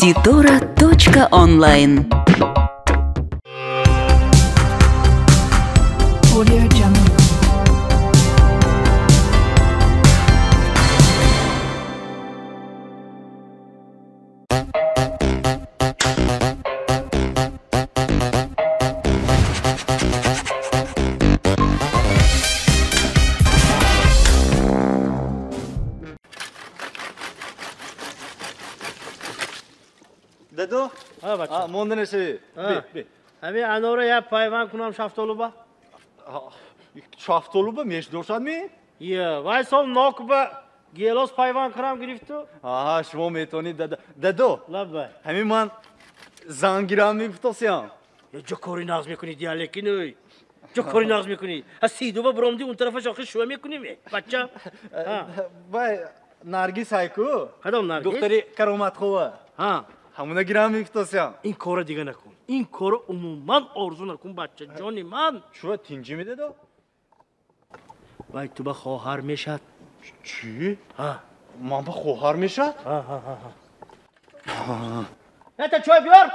Ситора.онлайн. Audio Jungle. Дадо? Ҳа, монда нашавӣ. Би. Ҳамин анора як пайванд кунам шафтолуба? Шафтолуба мешдошад ми? Ия, вай сол нокба гелос пайванд кунам гирифту. Аҳа, шумо метавонед, дадо. Дадо. Лаббай. Ҳамин ман зан гирам мегуфтосиям. Я ҷо кори нағз мекунӣ, диалекин ой. Ҷо кори нағз мекунӣ. Аз сидуба буромди он тарафаш охир шуа мекунем, бача. Вай Наргиз ҳайку? Кадом Наргиз? Духтари Кароматхова. Ҳа. Ҳамуна гирам мегуфтосиям. Ин корро дига накун. Ин корро умуман орзу накун, бача ҷони ман. Чӯ тинҷӣ медадо? Вай ту ба хоҳар мешад. Чӣ? Ҳа. Ман ба хоҳар мешад? Ҳа. Ята чой биёр.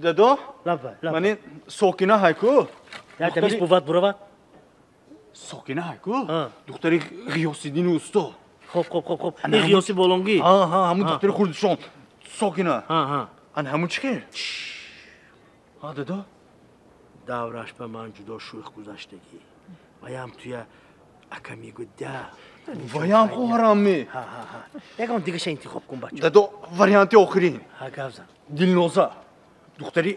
Дадо? Лаббай, лаббай. Мани Сокина ҳайку? Ята мис бувад бурава? Сокина ҳайку? Духтари Ғиёсиддини усто. Хоб, хоб, хоб, хоб. Ин Ғиёси болонгӣ? Ҳа, ҳа, ҳамун духтари хурдшон. Сокина. Ҳа, ҳа. Ан ҳамун чӣ хел? Ҳа, дадо? Давраш ба ман ҷудо шӯх гузаштагӣ. Ваям туя ака мегӯ да. Ваям хоҳарам ми. Ҳа, ҳа, ҳа. Ягон дигаша интихоб кун, бача. Дадо, варианти охирин. Ҳа, гап зан. Дилноза. Духтари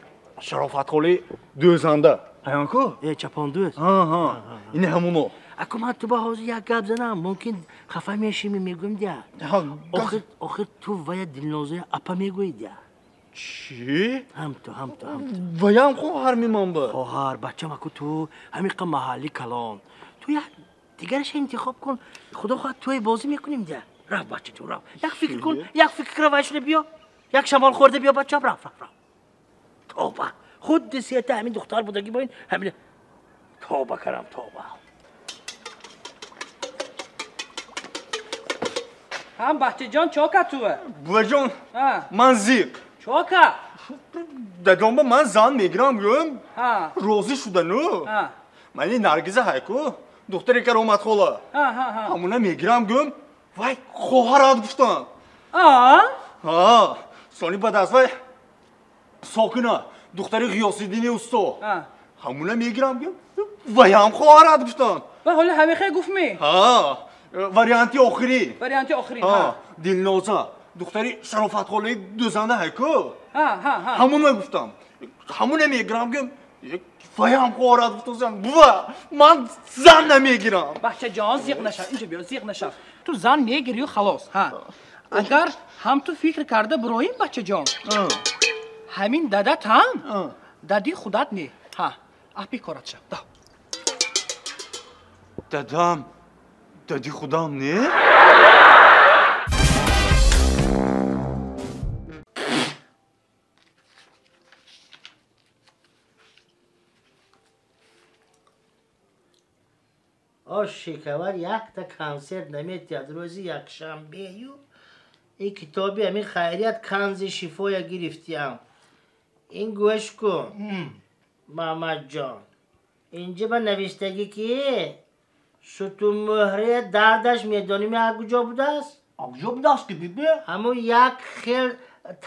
Шарофатхолаи дӯзанда. Ҳаён ку? Э, чапондӯз. Ҳа, ҳа. Ин ҳамуно. Аку ман ту ба ҳозир як гап занам, мумкин хафа мешими, мегӯем дя. Охир, охир ту вая Дилнозая апа мегӯӣ дя. Чӣ? Ҳамту, ҳамту, ҳамту. Ваям хоҳар мемон ба. Хоҳар, бачам, аку ту ҳамиқа маҳалли калон. Ту як дигараша интихоб кун. Худо хоҳад туй бозӣ мекунем дя. Раф, бача ту раф. Як фикр кун, як фикр кара вайшуна биё. Як шамол хӯрда биё, бачам, раф, раф, раф. Тоба. Худди сета ҳамин духтар будагӣ бо ин ҳамин тоба карам, тоба. Ҳам бачаҷон чока туе? Буваҷон, ман зиқ. Чока? Дадомба ман зан мегирам, гӯм. Розӣ шудану. Мани Наргиза ҳайку, духтари Кароматхола. Ҳамуна мегирам, гӯм. Вай хоҳарат гуфтам. Ҳа. Сони баъд аз вай Сокина, духтари Ғиёсиддини усто. Ҳамуна мегирам, гӯм. Ваям хоҳарат гуфтам. Ва ҳоли ҳамихе гуфт ми? Ҳа. Варианти охирӣ. Варианти охирӣ. Ҳа. Дилноза, духтари Шарофатхолаи дӯзанда ҳайку? Ҳа, ҳа, ҳа. Ҳамуна гуфтам. Ҳамуна мегирам, гӯм. Ваям хоҳарат гуфтам. Бува, ман зан намегирам. Бачаҷон, зиқ нашав. Инҷо биё, зиқ нашав. Ту зан мегирию халос. Ҳа. Агар ҳам ту фикр карда бироим, бачаҷон. Ҳамин дадат ҳам дади худат не. Ҳа. Апи корат шав. Да. Дадам дади худам не? Ош шикавар якта консерт наметиҳад рӯзи якшанбею ин китоби ҳамин хайрият канзи шифоя гирифтиям. Ин гӯш кун, Мамаҷон. Инҷа ба навиштагӣ ки сутунмӯҳрия дардаш медонӣ аз куҷо будааст? Аз куҷо будааст ки биби? Ҳамун як хел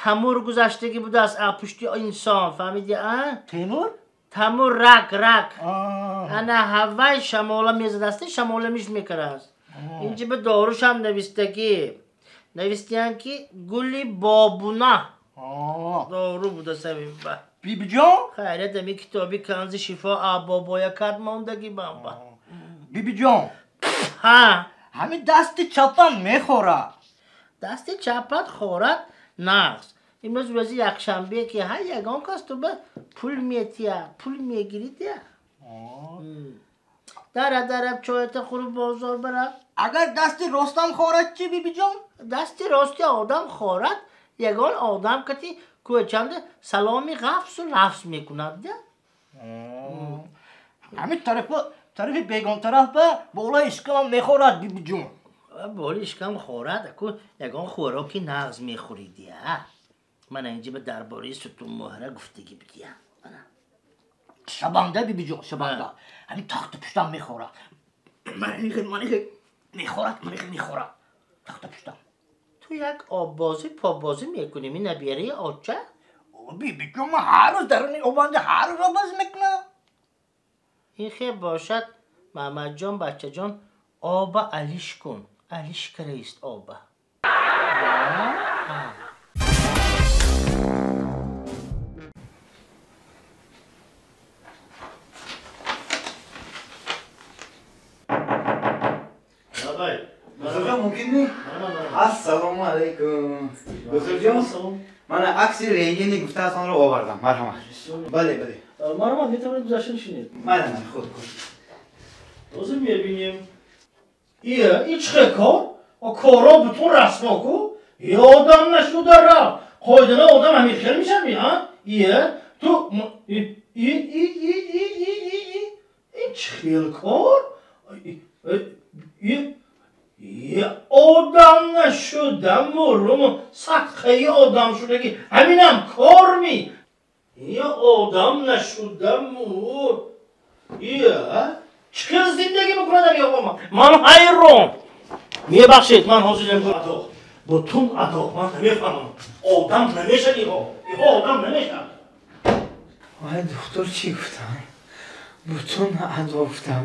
тамур гузаштагӣ будааст аз пушти инсон, фаҳмидӣ, а? Темур? Тамур, рак, рак. Ана ҳавай шамола мезадаст, шамола миш мекардааст. Инҷа ба дорушам навистагӣ. Навистиянд ки гули бобуна. Дору будааст ҳамин ба. Бибиҷон? Хайрият ҳамин китоби канзи шифо аз бобоя кард мондагӣ бамба. Бибиҷон. Ҳа. Ҳамин дасти чапам мехорад. Дасти чапат хорад нағз. Имрӯз рӯзи якшанбе ки ҳар ягон кас ту ба пул метия, пул мегиридия. Дара дара чоята хӯру бозор бара. Агар дасти ростам хорад чӣ, бибиҷон? Дасти рости одам хорад, ягон одам кати кӯчанда саломи ғафсу лафз мекунад. Ҳамин тарафи бегон тараф ба болои ишкамам мехорад, бибиҷон. Болои ишкам хорад, аку ягон хӯроки нағз мехӯридия. Ман инҷа ба дарбораи сутунмуҳра гуфтагӣ будиям. Шабанда бибиҷон, шабанда. Ҳамин тахта пуштам мехӯрад. Ман мехӯрад, ман мехӯрад. Тахта пуштам. Ту як оббозӣ поббозӣ мекунӣ, ми набераи оча? Бибиҷон, ман ҳар рӯз даруни обанда ҳар рӯз оббозӣ мекунам. Ин хел бошад, Маҳмадҷон, бачаҷон, оба алиш кун. Алиш караист оба. Ассалому алайкум. Докторҷон, ман акси рентгени гуфтаатонро овардам. Марҳамат. Бале, бале. Марҳамат, метавонед гузашта нишинед. Майли, худ худ. Ҳозир мебинем. Ия, ин чӣ хел кор? Корро бутун расмо ку? Ёдам нашуда рафт. Қоидана одам ҳамин хел мешавад, а? Ия, ту и и и и и и и ин чӣ хел кор? И одам нашуда мурум садқаи одам шудаги ҳаминам кор ми? Е одам нашуда мур. Ия, чӣ хел зиндагӣ мекунад ами оғома? Ман ҳайрон. Мебахшед, ман ҳозирам адоқ. Бутун адоқ, ман намефаҳмам. Одам намешад иҳо. Иҳо одам намешад. Вай духтур чӣ гуфтам? Бутун адоқ гуфтам.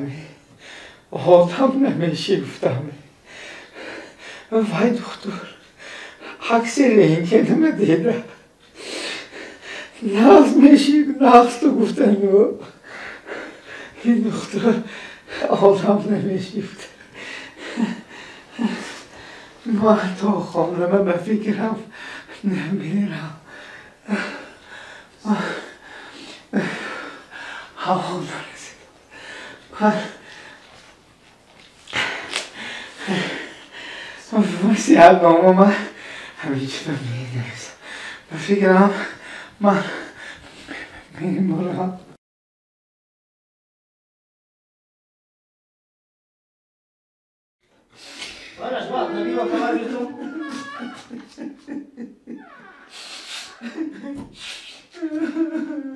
Одам намеши гуфтам. Вай духтур, акси рентгенама дида. Нағз меши, нағз ту гуфтану. Ин духтур одам намеши гуфта. Ман то хонама ба фикрам намерам. Ҳавом нарасид. Ман васиятнома ман ҳаминҷо менависам. Ба фикрам ман мемурам.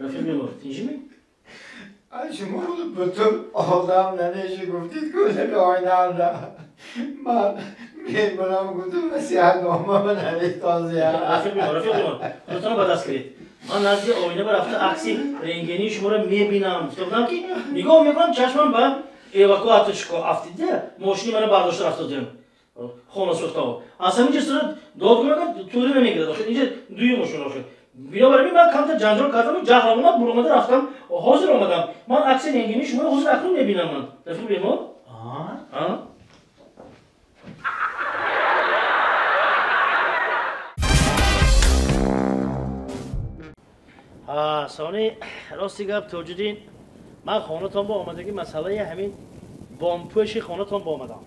Рафиқ мемор, тинҷӣ? Шумо бутун одам намеши гуфтид, кӯдаки оинаанда. Ман мемурам гуфтум, васиятнома навиштозия. Рафиқ мемор, рафиқ мемор, худатонро ба даст гиред. Ман назди оина рафта акси рентгении шуморо мебинам. Гуфта будам ки нигоҳ мекунам, чашмам ба эвакуаторчико афтида, мошини маро бардошта рафтодем. Хона сӯхтао. Аз ҳамин ҷо сара дод кунам, тӯри намегирад. Охир инҷа дуюм мошин охир. Бинобар ин ман камтар ҷанҷол кардаму ҷаҳлам омад, буромада рафтам. Ҳозир омадам. Ман акси рентгении шуморо ҳозир акнун мебинам ман. Рафиқ бемор? А? Сони рости гап Тоҷиддин, ман хонатон ба омадагӣ масъалаи ҳамин бомпӯши хонатон ба омадам.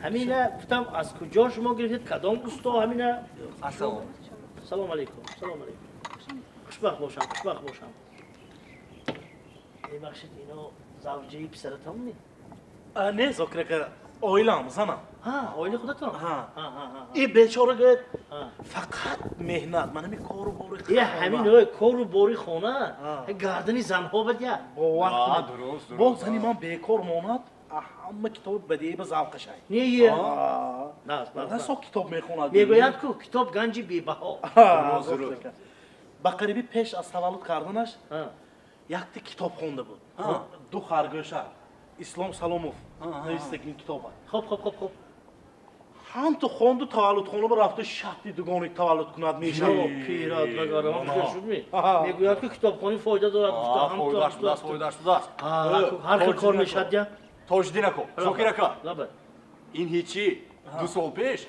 Ҳамина гуфтам аз куҷо шумо гирифтед, кадом усто ҳамина? Ассалом. Салом алейкум, салом алейкум. Хушбахт бошам, хушбахт бошам. Мебахшед, ино завҷаи писаратон ми? Не, Зокир ака, оилам, занам. Ҳа, оилаи худатон? Ҳа. И бечора гӯяд, фақат меҳнат, ман ҳамин кору бори хона. Ҳамин кору бори хона, гардани занҳо бад я. Бовар кунед. Боз зани ман бекор монад, ҳама китоби бадеӣ ба завқашай. Не, е. Расо китоб мехонад. Мегӯянд ку китоб ганҷи бебаҳо. Ба қариби пеш аз таваллуд карданаш якта китоб хонда буд. Ду харгӯша. Ислом Саломов навиштагин китоба. Хоб, хоб, хоб, хоб. Ҳам ту хонду таваллудхона ба рафта шарти дугоник таваллуд кунад мешавад. Пират нагарам шуд ми? Мегӯянд ки китобхонӣ фоида дорад. Фоидааш будааст, фоидааш будааст. Ҳар хел кор мешавад я. Тоҷиддин ако, Зокир ака. Ин ҳечи 2 сол пеш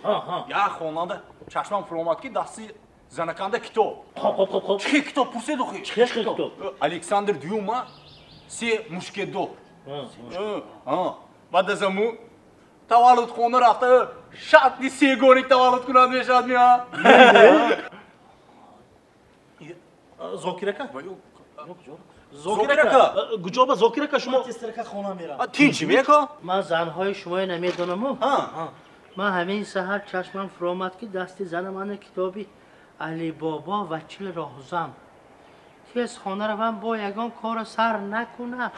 як хонанда чашмам фуромад ки дасти занаканда китоб. Хоб, хоб, хоб, хоб. Чӣ китоб пурсед охи? Чӣ китоб? Александр Дюма Се мушкетдор. Баъд аз аму таваллудхона рафта шарти сегоник таваллуд кунад мешавад миа. Зокир ака? Зокир ака, куҷо ба Зокир ака шумо? Тезтар хона мерам. Тинчи меко? Ман занҳои шуморо намедонаму. Ман ҳамин саҳар чашмам фуромад ки дасти занам ана китоби Алибобо ва 40 роҳзан. Тез хона равам, бо ягон корро сар накунам.